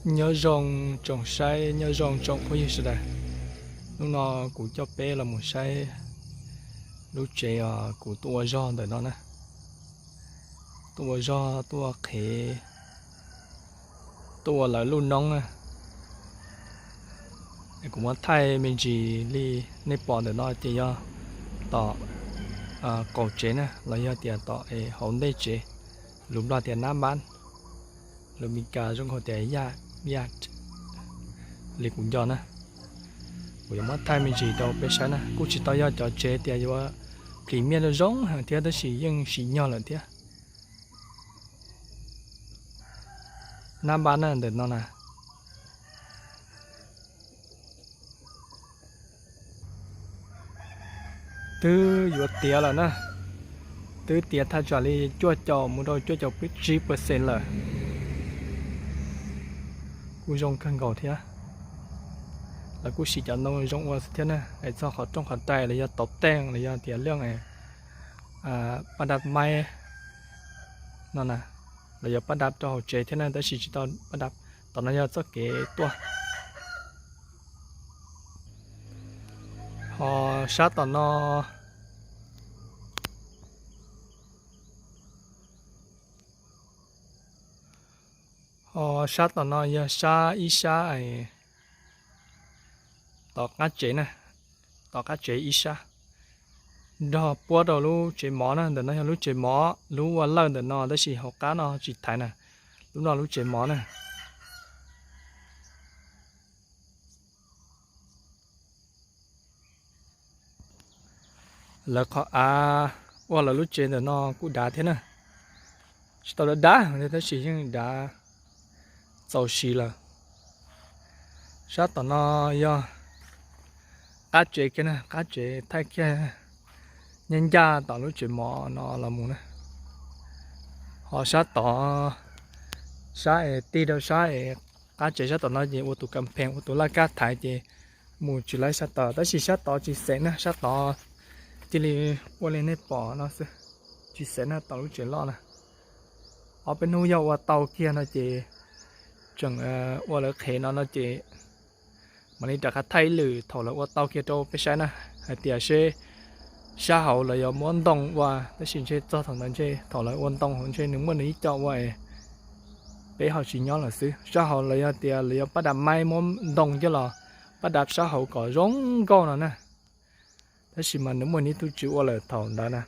Nyob zoo tsoom saib, nyob zoo tsoom phooj ywg sawv daws. Hnub no kuv coj peb los mus saib lub tsev uas kuv tuaj ua zog ntawm no na. Tuaj ua zog, tuaj ua qhev, tuaj ua lawv lub noob na. Kuv muab thaij me ntsis li nej pom ntawm no ces yog tom qaum tsev na, los yog tias tom hauv ntej tsev, lus Nplog tias nab npab, lus Meskas zoo nkaus tias yard, yard li kuv nco na. Kuv yuav muab thaij me ntsis rau peb saib na, kuj tsis tau yog cov tsev tias yuav premium zoo heev thiab tab sis yeej sim nyog lawm thiab. Nab npab na, ntawm no na. Twb yuav tiav lawm na, twb tiav thaj tsam li cuaj caum mus rau cuaj caum tsib percent lawm. Kuj zoo kawg nkaus thiab. Lawv kuj siv cov ntoo zoo ua xwb thiab na, hais txog qhov rooj qhov rais los yog tauv teej los yog tias lub paj dab maib no na, los yog paj dab rau hauv tsev thiab na, tab sis tsis tau paj dab. Tom no yog txoj kev tuaj. Ho sab tom no, ho sab tom no yog sab ib sab tom qab tsev na, tom qab tsev ib sab, nrog puab rau lub tsev mov na. Ntawm no yog lub tsev mov, lub ua lawj ntawm no tab sis hauv qab no tsis thaiv na, lub no lub tsev mov na. Lawv qhov av ua lawv lub tsev ntawm no kuj dav thiab na, tsis tau dav dav tab sis yeej dav txaus siv lawm. Sab tom no yog qab tsev kiag na, qab tsev thaij kiag nyob ncaj tom lub tsev mov no los mus na. Ho sab tod, sab es tig rau sab es qab tsev sab tom no ces ua tus kas phees, ua tus laj kab thaiv ces mus tsis laib sab tod, tab sis sab tod tsis xeem na, sab tod cia li ua li nej pom no xwb, tsis xeem na, tom lub tsev loj na. Ob peb hnub yog ua tau kiag no ces tseem ua lawv qhev no no ces mam li rov qab thaij ib lwm thaum lawv ua tau kiag rau peb saib na, hais tias seb sab hauv lawv yuav muab ntoo ua, tab sis ntshe txog thaum ntawd ntshe thaum lawv ua ntoo hauv ntshe nws muaj nws ib co ua es peb ho tsis nyob lawm xwb. Sab hauv los yog tias lawv yuav paj dab maib muab ntoo coj los paj dab sab hauv kom zoo nkauj no na, tab sis mas nws muaj nws ib tug tswv ua lawm thaum ntawd na,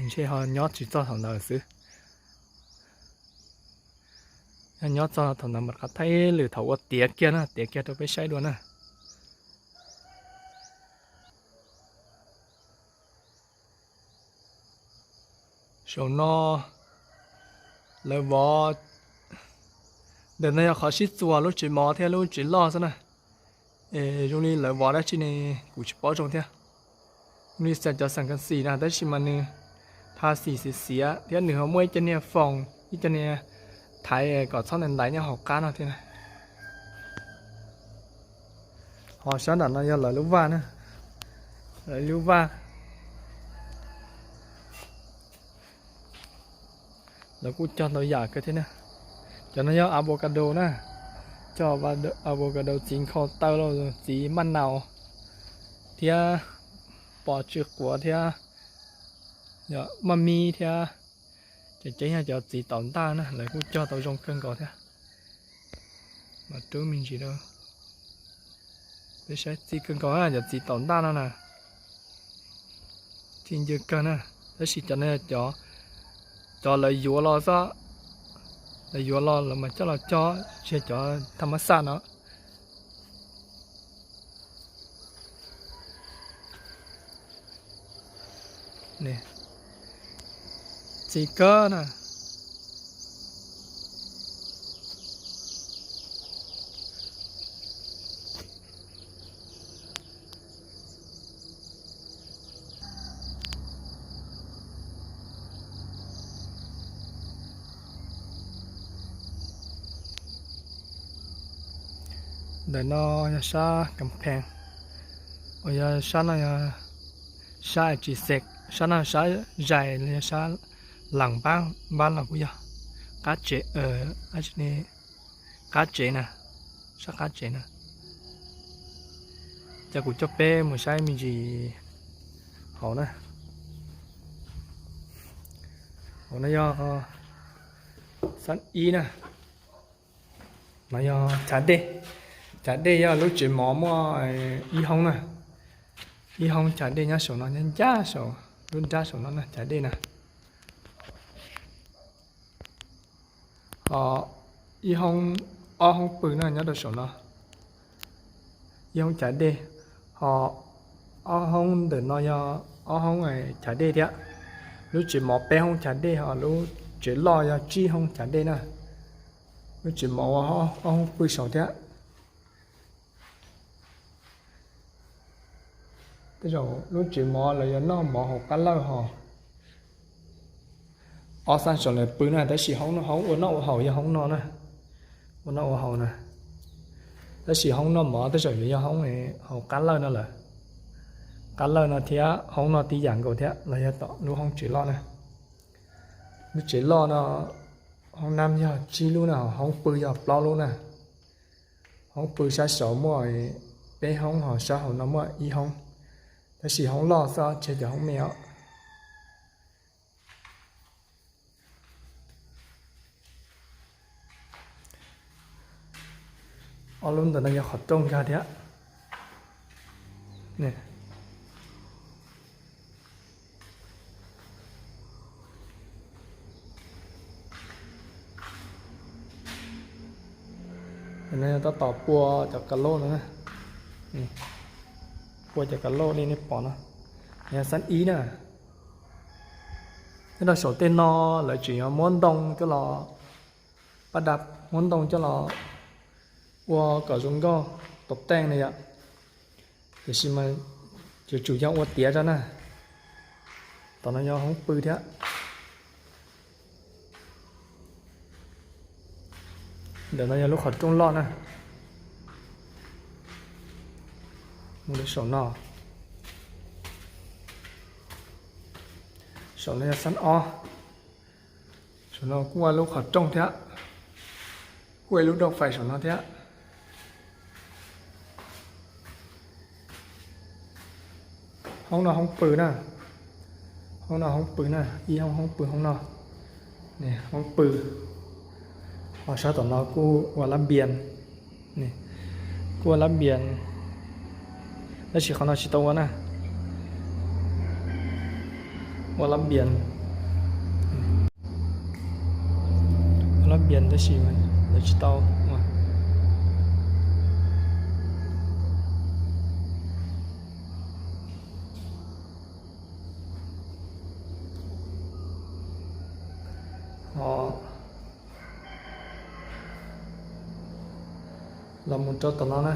ntshe ho nyob tsis txog thaum ntawd xwb. Yog nyob txog thaum ntawd mam rov qab thaij ib lwm thaum ua tiav kiag na, tiav kiag rau peb saib dua na. Saum no lawv vov, ntawm no yog qhov sib txuas lub tsev mov thiab lub tsev loj xwb na. Es zoo li lawv vov dab tsi ne kuv tsis paub zoo thiab. Zoo li xav cov xam kas xim na, tab sis mas nws tha xim xiav xiav thiab nws ho muaj ib co niag foos, ib co niag thaiv kom txhob ntaiv ntaiv nyob hauv qab no thiab na. Ho sab nram no yog lawv lub vaj na, lawv lub vaj. Lawv kuj cog ntau yam kawg thiab na. Cov no yog avocado na, cog avocado, txiv nkhaus taw los txiv maj nau thiab pos tsw quav thiab maj mib thiab. Cov ceeb yog cov txiv taum ntaj na, lawv kuj cog tau zoo kawg nkaus thiab. Mam rub me ntsis rau peb saib, txi kawg nkaus na, cov txiv taum ntaj no na. Txi ncw kawg na, tab sis cov no yog cov, cov lawv yuav los xwb, lawv yuav los lawv mas coj los cog, tsis yog cov tham mas xaj no. Txi kawg na. Ntawm no yog sab kas phees, uas yog sab no yog sab tsis xes, sab no sab zais los yog sab las npab los kuj yog qab tsev, qab tsev na. sab qab tsev na. Ces kuv coj peb mus saib me ntsis hauv na. Hauv no yog xab ib na. No yog chav dej. Chav dej yog lub tsev mov muaj ib hoob na. Ib hoob chav dej nyob saum no, nyob ncaj saum lub nrab saum no na, chav dej na. Ho ib hoob, ob hoob pw na nyob rau saum no, ib hoob chav dej. Ho ob hoob ntawm no yog ob hoob chav dej thiab. Lub tsev mov peb hoob chav dej, ho lub tsev loj yog tsib hoob chav dej na. Lub tsev mov ua ob hoob pw saud thiab. Tej zaum lub tsev mov lawv yuav noj mov hauv qab lawj ho. Ob xab saum lawv pw na, tab sis hoob, hoob ua noj ua haus yog hoob no na. Ua noj ua haus na. Tab sis hoob noj mov tej zaum yuav yog hoob hauv qab lawj no lawm. Qab lawj no thiab hoob no tib yam nkaus thiab, los yog tom lub hoob tsev loj na. Lub tsev loj no hoob nab yog tsib lub na, ho hoob pw yog plaub lub na. Hoob pw sab saud muaj peb hoob, ho sab hauv no muaj ib hoob. Tab sis hoob loj xwb, tseg cov hoob me os. Ob lub ntawm no yog qhov rooj nkag thiab. No yog tab tom pua cov ka loj no na. Pua cov ka loj li nej pom no, yog xab ib na. Nyob rau saum tej no lawv tseem yuav muab ntoo coj los pab dab, muab ntoo coj los ua kom zoo nkauj tau teej na yom. Tiam sis mas yuav tsum yog ua tiav rau na. Tom no yog hoob pw thiab. Ntawm no yog lub qhov rooj loj na. Mus rau saum no. Saum no yog xab ob. Saum no kuj ua lub qhov rooj thiab. Kuj ua lub rooj fais saum no thiab. Hoob no hoob pw na. Hoob no hoob pw na, ib hoob hoob pw hoob no. Hoob pw. Ho sab tom no kuj ua lab npias. Kuj ua lab npias, tab sis qhov no tsis tau ua na. Ua lab npias, ua lab npias tab sis lawv tsis tau ua. Ho los mus rau tom no na.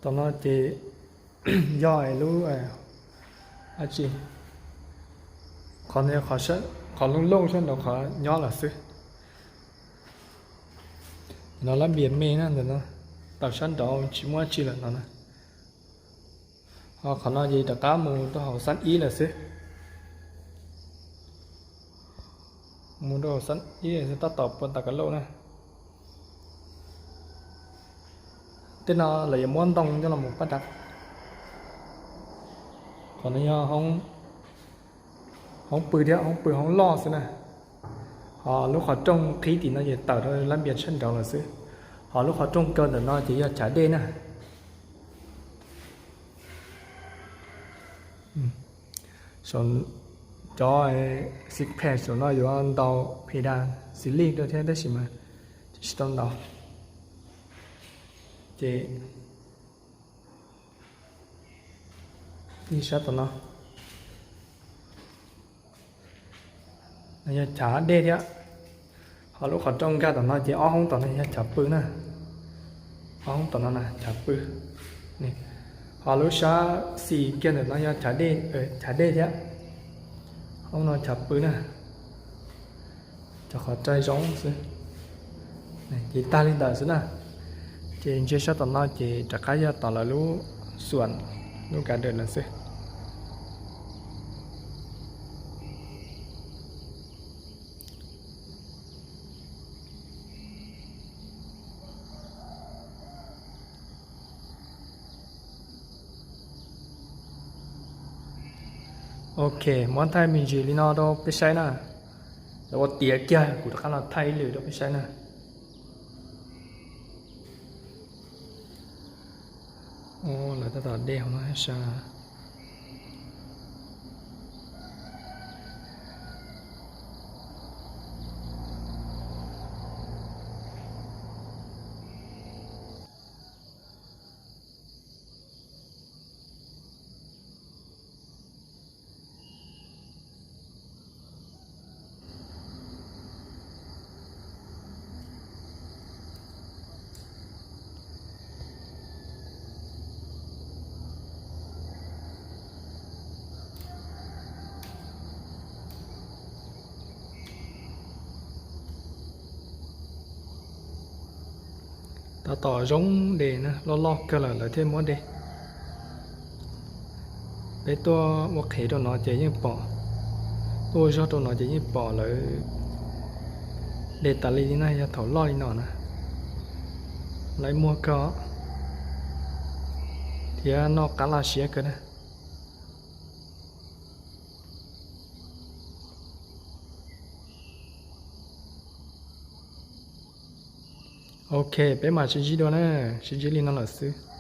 Tom no ces yog lub, a, tsi, qhov, qhov looj looj sab nraud qhov nyob lawm xwb. No lab npias me na, ntawm no tawm sab nraud tsis muaj dab tsi lawm no na. Ho qhov no ces rov qab mus rau hauv xab ib lawm xwb. Mus rau hauv xab ib tab tom pua tas ka lauj na. Tej no lawv yuav muab ntoo coj los mus pab dab. Qhov no yog hoob pw thiab hoob pw hoob loj xwb na. Ho lub qhov rooj qhib tim no ces tawm rau lab npias tshaj nraud lawm xwb. Ho lub qhov rooj kaw ntawm no ces yog chav dej na. Cov xi phem saum no yuav ntaus phe das xis lij rau thiab tab sis mas tsis tau ntaus. Ces ib sab tom no, no yog chav dej thiab. Ho lub qhov rooj nkag tom no ces ob hoob tom no yog chav pw na. Ob hoob tom no na chav pw. Ho lub sab xis kiag ntawm no yog chav dej, chav dej thiab. Hoob no chav pw na. Cov qhov rai zoo xwb. Ces tag li ntawd xwb na. Ces ntsia sab tom no ces rov qab yog tom lawv lub xuam, lub kav dawm lawm xwb. Ok, muab thaij me ntsis li no rau peb saib na. Lawv ua tiav kiag, kuv rov qab los thaij ib lwm rau peb saib na. Lawv tab tom de hauv no sas. Tab tom zoo de na, loj loj kawg lawm lawv thiaj muab de. Peb tuaj ua qhev rau no ces yeej pom, tuaj ua zog rau no ces yeej pom lawv de tas li li na, yog thaum loj li no na. Lawv muag kawg thiab noj qab laj siab kawg na. Ok, peb mam sib ntsib dua na, sib ntsib li no lawm xwb.